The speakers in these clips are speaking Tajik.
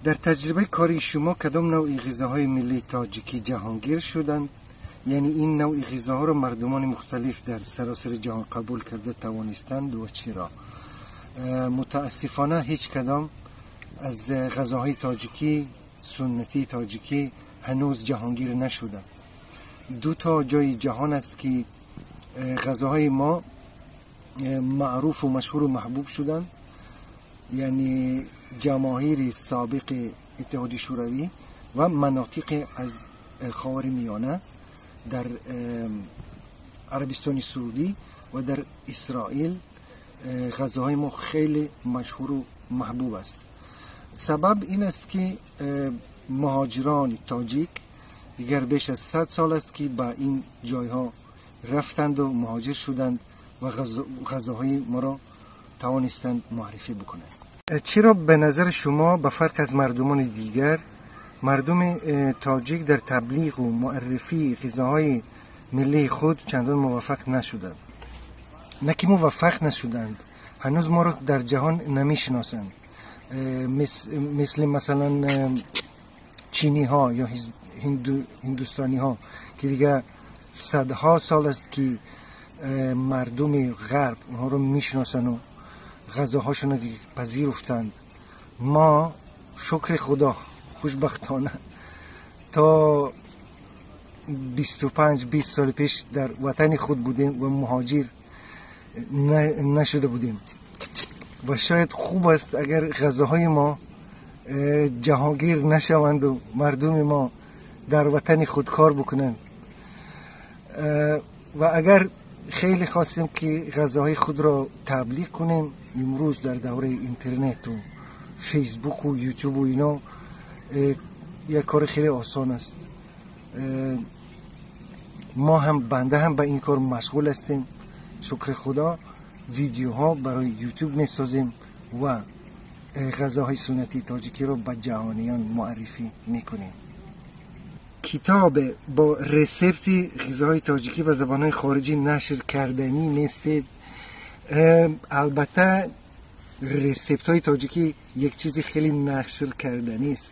Дар таҷрибаи кори шумо кадом навъи ғизоҳои миллии тоҷикӣ ҷаҳонгир шуданд? Яъне ин навъи ғизоҳоро мардумони мухталиф дар саросари ҷаҳон қабул карда тавонистанд ва чиро? Мутаассифона, ҳеҷ кадом аз ғизоҳои тоҷикӣ, суннатии тоҷикӣ, ҳанӯз ҷаҳонгир нашуда. Ду то ҷои ҷаҳон аст, ки ғизоҳои мо маъруфу машҳуру маҳбуб шуданд, яъне ҷамоҳири собиқи Иттиҳоди Шӯравӣ ва манотиқе аз Ховари Миёна, дар Арабистони Саудӣ ва дар Исроил ғизоҳои мо хеле машҳуру маҳбуб аст. Сабаб ин аст, ки муҳоҷирони тоҷик дигар беш аз 100 сол аст, ки ба ин ҷойҳо рафтанду муҳоҷир шуданд ва ғизоҳои моро тавонистанд муаррифӣ бикунанд. Чаро ба назари шумо, ба фарқ аз мардумони дигар, мардуми тоҷик дар таблиғу муаррифии ғизоҳои миллии худ чандон муваффақ нашуданд? На ки муваффақ нашуданд, ҳанӯз моро дар ҷаҳон намешиносанд, мисли масалан чиниҳо ё ҳиндустониҳо, ки дигар садҳо сол аст, ки мардуми ғарб онҳоро мешиносанд, ғизоҳошонро пазируфтанд. Мо, шукри Худо, хушбахтона то 25-20 соли пеш дар ватани худ будем ва муҳоҷир нашуда будем. Ва шояд хуб аст, агар ғизоҳои мо ҷаҳонгир нашаванду мардуми мо дар ватани худ кор бикунанд. Ва агар хеле хостем, ки ғизоҳои худро таблиғ кунем, имрӯз дар давраи интернету Фейсбуку Ютубу ино як кори хеле осон аст. Мо ҳам, банда ҳам ба ин кор машғул ҳастем, шукри Худо, видеоҳо барои Ютуб месозем ва ғизоҳои суннатии тоҷикиро ба ҷаҳониён муаррифӣ мекунем. Китоб бо рецепти ғизоҳои тоҷикӣ ба забонҳои хориҷӣ нашр карданӣ нестед? Албатта, рецептҳои тоҷикӣ як чизи хеле нашр карданист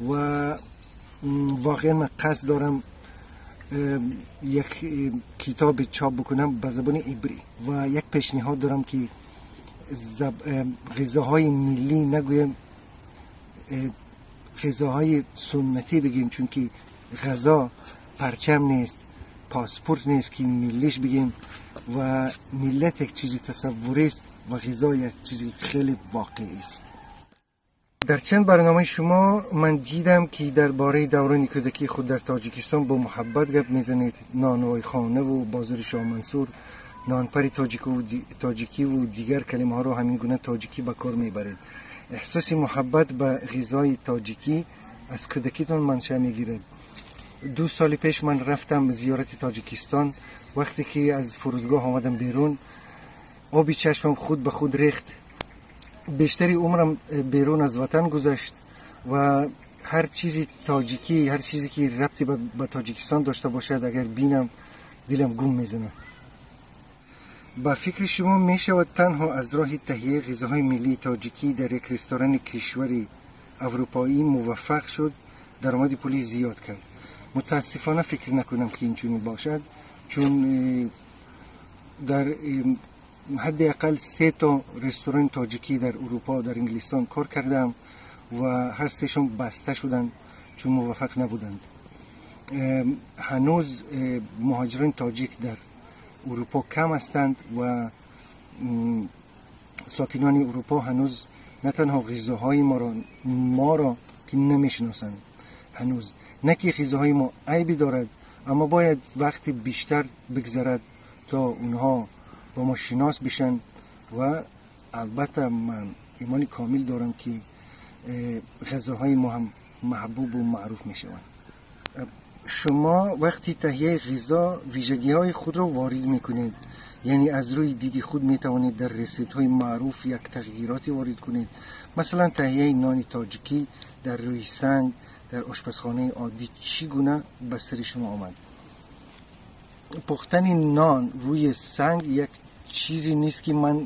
ва воқеан ман қасд дорам як китоби чоп бикунам ба забони ибрӣ ва як пешниҳод дорам, ки ғизоҳои миллӣ нагӯем, ғизоҳои суннатӣ бигем, чунки ғизо парчам нест, паспорт нест, ки миллиш бигем, ва миллат як чизи тасаввурист ва ғизо як чизи хеле воқеист. Дар чанд барномаи шумо ман дидам, ки дар бораи даврони кӯдакии худ дар Тоҷикистон бо муҳаббат гап мезанед: нонвойхонаву бозори Шоҳмансур, нонпари тоҷикиву дигар калимаҳоро ҳамин гуна тоҷикӣ ба кор мебаред. Эҳсоси муҳаббат ба ғизои тоҷикӣ аз кӯдакитон маншаъ мегирад? 2 соли пеш ман рафтам зиёрати Тоҷикистон. Вақте ки аз фурудгоҳ омадам берун, оби чашмам худ ба худ рехт. Бештари умрам берун аз ватан гузашт ва ҳар чизи тоҷикӣ, ҳар чизе ки рабти ба Тоҷикистон дошта бошад, агар бинам, дилам гум мезанад. Ба фикри шумо, мешавад танҳо аз роҳи таҳияи ғизоҳои миллии тоҷикӣ дар як ресторани кишвари аврупоӣ муваффақ шуд, даромади пулӣ зиёд кард? Мутаассифона, фикр накунам, ки инчунин бошад, чун дар ҳадди ақал се то ресторани тоҷикӣ дар Урупо, дар Инглистон кор кардам ва ҳар сешон баста шуданд, чун муваффақ набуданд. Ҳанӯз муҳоҷирони тоҷик дар Урупо кам ҳастанд ва сокинони Урупо ҳанӯз на танҳо ғизоҳои моро ки намешиносанд ҳанӯз. На ки ғизоҳои мо айбе дорад, аммо бояд вақти бештар бигзарад, то онҳо бо мо шинос бишанд. Ва албатта ман имони комил дорам, ки ғизоҳои мо ҳам маҳбубу маъруф мешаванд. Шумо вақти таҳияи ғизо вижагиҳои худро ворид мекунед, яъне аз рӯи диди худ метавонед дар рецептҳои маъруф як тағйироте ворид кунед. Масалан, таҳияи нони тоҷикӣ дар рӯи санг дар ошпазхонаи оддӣ чӣ гуна ба сари шумо омад? Пухтани нон рӯи санг як чизе нест, ки ман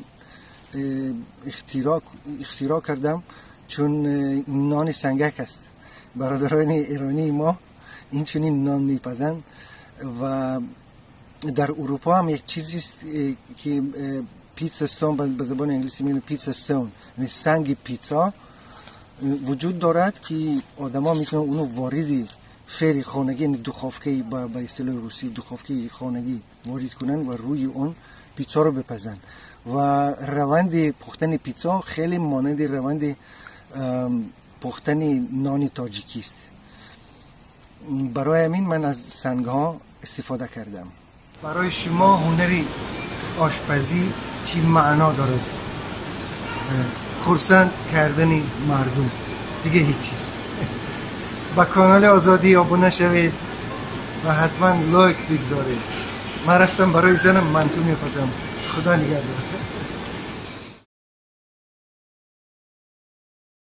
ихтироъ кардам. چون نان سنگک است. برادران ایرانی ما این چنین نان میپزند و در اروپا هم یک چیزی است که pizza stone، به زبان انگلیسی میگن pizza stone، یعنی سنگ پیتزا وجود دارد که آدما میتونن اونو وارد فر خانگی، یعنی духовка، با اصطلاح روسی духовка خانگی وارد کنن و روی اون پیتزا رو بپزن و روند پختن پیتزا خیلی مانند روند پختن نان تاجیکی است. برای همین من از سنگ ها استفاده کردم. برای شما هنر آشپزی چی معنا دارد؟ خرسند کردن مردم، دیگه هیچی. با کانال آزادی آبونه شوید و حتما لایک بگذارید. من رفتم برای زنم منتو میپزم. خدا نگهدار.